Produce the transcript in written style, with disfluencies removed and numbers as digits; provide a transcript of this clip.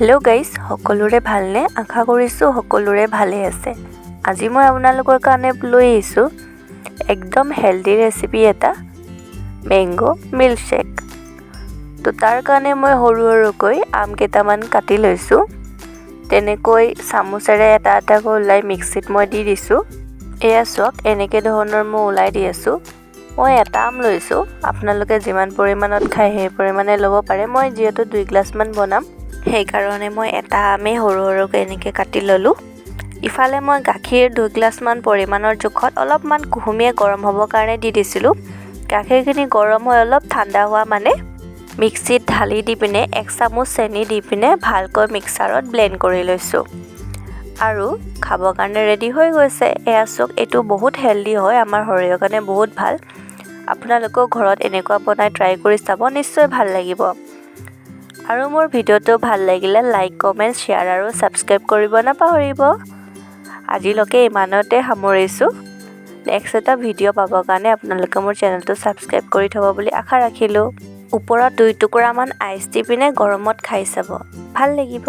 Hello' guys, সকলোৰে ভালনে? আশা কৰিছোঁ সকলোৰে ভালেই আছে। আজি মই আপোনালোকৰ কাৰণে লৈ আহিছোঁ একদম হেল্ডি ৰেচিপি এটা, মেংগ' মিল্কশ্বেক। তো তাৰ কাৰণে মই সৰু সৰুকৈ আম কেইটামান কাটি লৈছোঁ। তেনেকৈ চামুচেৰে এটা এটাকৈ ওলাই মিক্সিত মই দি দিছোঁ। এয়া চাওক, এনেকৈ ধৰণৰ মই ওলাই দি আছোঁ। মই এটা আম লৈছোঁ, আপোনালোকে যিমান পৰিমাণত খায় সেই পৰিমাণে ল'ব পাৰে। মই যিহেতু 2 গ্লাছমান বনাম, সেইকাৰণে মই এটা আমেই সৰু সৰুকৈ এনেকৈ কাটি ল'লোঁ। ইফালে মই গাখীৰ 2 গ্লাছমান পৰিমাণৰ জোখত অলপমান কুহুমীয়া গৰম হ'বৰ কাৰণে দি দিছিলোঁ। গাখীৰখিনি গৰম হৈ অলপ ঠাণ্ডা হোৱা মানে মিক্সিত ঢালি দি পিনে এক চামুচ চেনি দি পিনে ভালকৈ মিক্সাৰত ব্লেণ্ড কৰি লৈছোঁ আৰু খাবৰ কাৰণে ৰেডি হৈ গৈছে। এয়া চাওক, এইটো বহুত হেল্ডি হয়, আমাৰ শৰীৰৰ কাৰণে বহুত ভাল। আপোনালোকেও ঘৰত এনেকুৱা বনাই ট্ৰাই কৰি চাব, নিশ্চয় ভাল লাগিব। আৰু মোৰ ভিডিঅ'টো ভাল লাগিলে লাইক, কমেণ্ট, শ্বেয়াৰ আৰু ছাবস্ক্ৰাইব কৰিব নাপাহৰিব। আজিলৈকে ইমানতে সামৰিছোঁ। নেক্সট এটা ভিডিঅ' পাবৰ কাৰণে আপোনালোকে মোৰ চেনেলটো ছাবস্ক্ৰাইব কৰি থ'ব বুলি আশা ৰাখিলোঁ। ওপৰত দুই টুকুৰামান আইচ দি পিনে গৰমত খাই চাব, ভাল লাগিব।